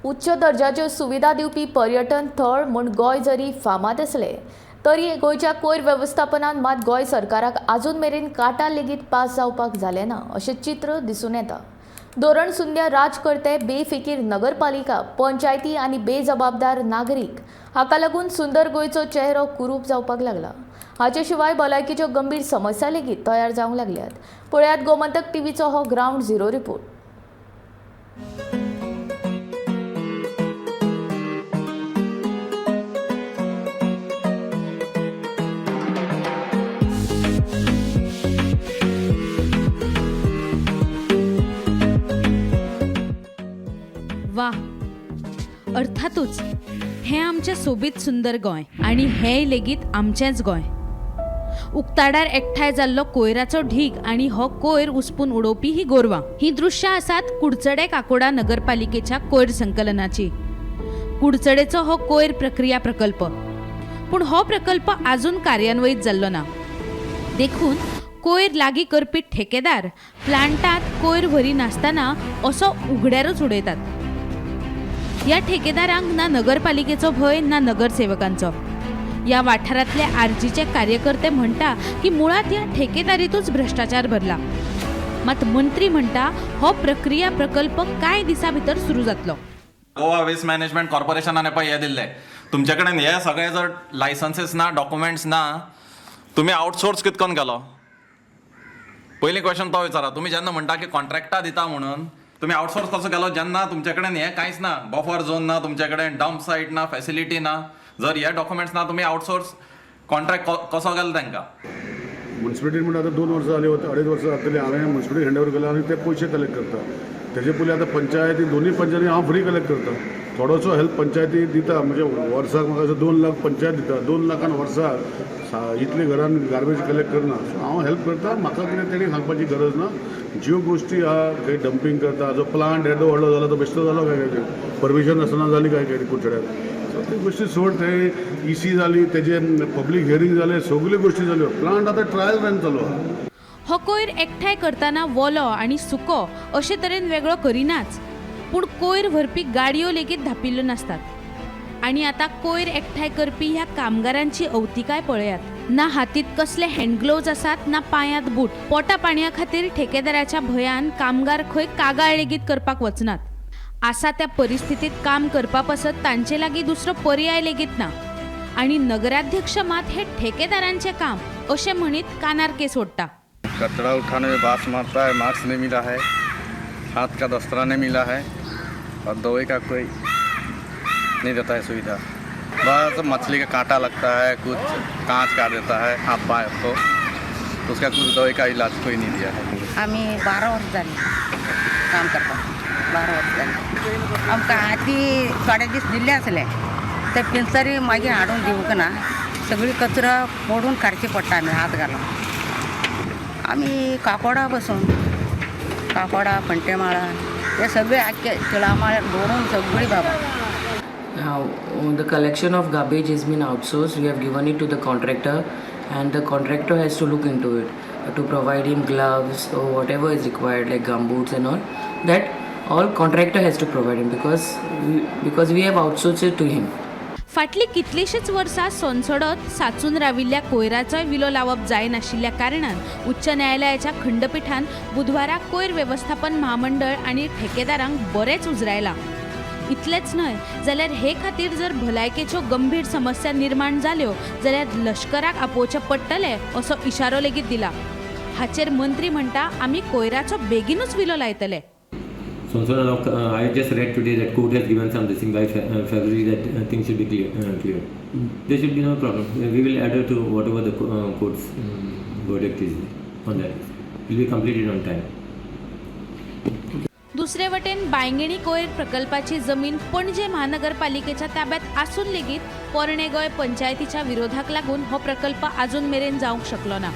उच्च दर्जाच्यो सुविधा दिवपी पर्यटन थळ म्हूण गोंय जरी फामाद आसलें तरी गोंयच्या कोयर वेवस्थापनान मात गोंय सरकाराक आजून मेरेन काटा लेगीत पास जावपाक जालें ना अशें चित्र दिसून येता. धोरण सुंद्या राजकर्ते, बेफिकीर नगरपालिका, पंचायती आनी बेजबाबदार नागरीक हाका लागून सुंदर गोंयचो चेहरो कुरूप जावपाक लागला. हाचे शिवाय भलायकीच्यो गंभीर समस्या लेगीत तयार जावंक लागल्यात. पळयात गोमंतक टीव्हीचो हो ग्रावंड झिरो रिपोर्ट. वा, अर्थातूच हें आमचें सोबीत सुंदर गोंय आनी हेंय लेगीत आमचेंच गोंय. उक्ताडार एकठांय जाल्लो कोयराचो ढीग आनी हो कोयर उसपून उडोवपी ही गोरवां. हीं दृश्यां आसात कुडचडे काकोडा नगरपालिकेच्या कोयर संकलनाची. कुडचडेचो हो कोयर प्रक्रिया प्रकल्प, पूण हो प्रकल्प आजून कार्यान्वयीत जाल्लो ना. देखून कोयर लागीं करपी ठेकेदार प्लांटांत कोयर व्हरिनासतना असो उगड्यारूच उडयतात. ह्या ठेकेदारांक ना नगरपालिकेचो भंय ना नगरसेवकांचो. ह्या वाठारांतले आरजीचे कार्यकर्ते म्हणटा की मुळांत ह्या ठेकेदारीतूच भ्रश्टाचार भरला. मात मंत्री म्हणटा हो प्रक्रिया प्रकल्प कांय दिसां भितर सुरू जातलो. गोवा वेस्ट मॅनेजमेंट कॉर्पोरेशनान पळय हें दिल्लें, तुमचे कडेन हे सगळे जर लायसन्सीस ना, डॉक्युमेंट्स ना, तुमी आउटसोर्स कित करून केलो? पयलीं क्वेश्चन तो विचारा. तुमी जेन्ना म्हणटा की कॉन्ट्रॅक्टा दिता म्हणून, तुमी आउटसोर्स कसो केलो जेन्ना तुमचे कडेन हें कांयच ना, बफर झोन ना, तुमचे कडेन डंप सायट ना, फॅसिलिटी ना? जर हे डॉक्युमेंट्स ना, तुमी आउटसोर्स कॉन्ट्रॅक्ट कसो केलो तांकां? म्युन्सिपालिटी म्हणून आतां 2 वर्सां जाली, 2.5 वर्सां जातली हांवें म्युन्सिपालिटी हँड ओवर केला आनी ते पयशे कलेक्ट करता. तेजे पयलीं आतां पंचायती, दोनूय पंचायती हांव फ्री कलेक्ट करता. थोडोसो हेल्प पंचायती दिता, म्हणजे वर्साक म्हाका असो 2 लाख पंचायत दिता. 2 लाखान वर्साक इतले घरान गार्बेज कलेक्ट करना. सो हांव हेल्प करता. म्हाका कितें तेणी सांगपाची गरज ना. ज्यो गोश्टी आहा, खंय डंपींग करता, जो प्लांट येदो व्हडलो जाला तो बेश्टो जालो काय? काय परमिशन आसना जाली काय काय कुडचड्यार? सो ती गोश्टी सोड. थंय इसी जाली, तेजे पब्लीक हियरींग जालें, सगल्यो गोश्टी जाल्यो. प्लांट आतां ट्रायल रन चालू आहा. हो कोयर एकठांय करतना वोलो आनी सुको अशे तरेन वेगळो करिनाच, पूण कोयर व्हरपी गाडयो लेगीत धापिल्ल्यो नासतात. आनी आतां कोयर एकठांय करपी ह्या कामगारांची अवतिकाय पळयात. ना हातीत कसले हँड ग्लोव्ज आसात, ना पांयांत बूट. पोटा पाणया खातीर ठेकेदाराच्या भंयान कामगार खंय कागाळ लेगीत करपाक वचनात. आसा त्या परिस्थितीत काम करपा पासत तांचे लागीं दुसरो पर्याय लेगीत ना. आनी नगराध्यक्ष मात हे ठेकेदारांचें काम अशें म्हणीत कानार केस ओडटा. कचरा उठाने में बांस मारता है. मास्क नहीं मिला है, हाथ का दस्ताना नहीं मिला है और दवाई का कोई नहीं देता है सुविधा. बस मछली का कांटा लगता है, कुछ कांच काट देता है हाथ पाँव को, तो उसका कुछ दवाई का इलाज कोई नहीं दिया है. आमी 12 वर्सां जालीं काम करता, 12 वर्सां जालीं. आमकां आदी थोडे दीस दिल्ले आसले ते पिंजरी मागीर हाडून दिवंक ना. सगळी कचरा मोडून काडची पडटा. आमी हात घालून, आमी काकोडा बसून, काकोडा, फंटेमाळा, हे सगळे आख्खे तिळामाळ भरून सगळी बाबा. Now, the collection of garbage has been outsourced. We have given it to the contractor, and the contractor has to look into it to provide him gloves or whatever is required, like gumboots and all. That all contractor has to provide him because we have outsourced it to him. फाटलीं कितलींशींच वर्सां सोनसडत साचून राविल्ल्या कोयराचोय विलो लावप जायनाशिल्ल्या कारणान उच्च न्यायालयाच्या खंडपिठान बुधवारा कोयर वेवस्थापन म्हामंडळ आनी ठेकेदारांक बरेंच उजरायलां. इतलेंच न्हय जाल्यार हे खातीर जर भलायकेच्यो गंभीर समस्या निर्माण जाल्यो जाल्यार लश्कराक आपोवचें पडटलें असो इशारो लेगीत दिला. हाचेर मंत्री म्हणटा, आमी कोयराचो बेगिनूच विलो लायतले. So now, I just read today that court has given some this thing by February that things should be clear. There should be no problem. We will adhere to whatever the court's verdict is on that. It will be completed on time. दुसरे वटेन बांयगिणी कोयर प्रकल्पाची जमीन पणजे महानगरपालिकेच्या ताब्यात आसून लेगीत पोरणे गोंय पंचायतीच्या विरोधाक लागून हो प्रकल्प आजून मेरेन जावंक शकलो ना.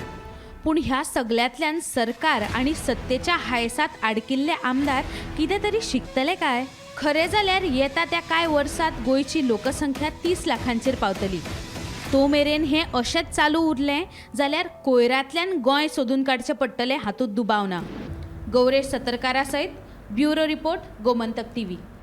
पूण ह्या सगल्यांतल्यान सरकार आनी सत्तेच्या हायसात आडकिल्ले आमदार कितें तरी शिकतले काय? खरें जाल्यार येता त्या कांय वर्सात गोंयची लोकसंख्या 30 लाखांचेर पावतली. तो मेरेन हें अशेंच चालू उरलें जाल्यार कोयरांतल्यान गोंय सोदून काडचें पडटलें, हातूंत दुबाव ना. गौरेश सतरकारा सयत ब्युरो रिपोर्ट, गोमंतक टीव्ही.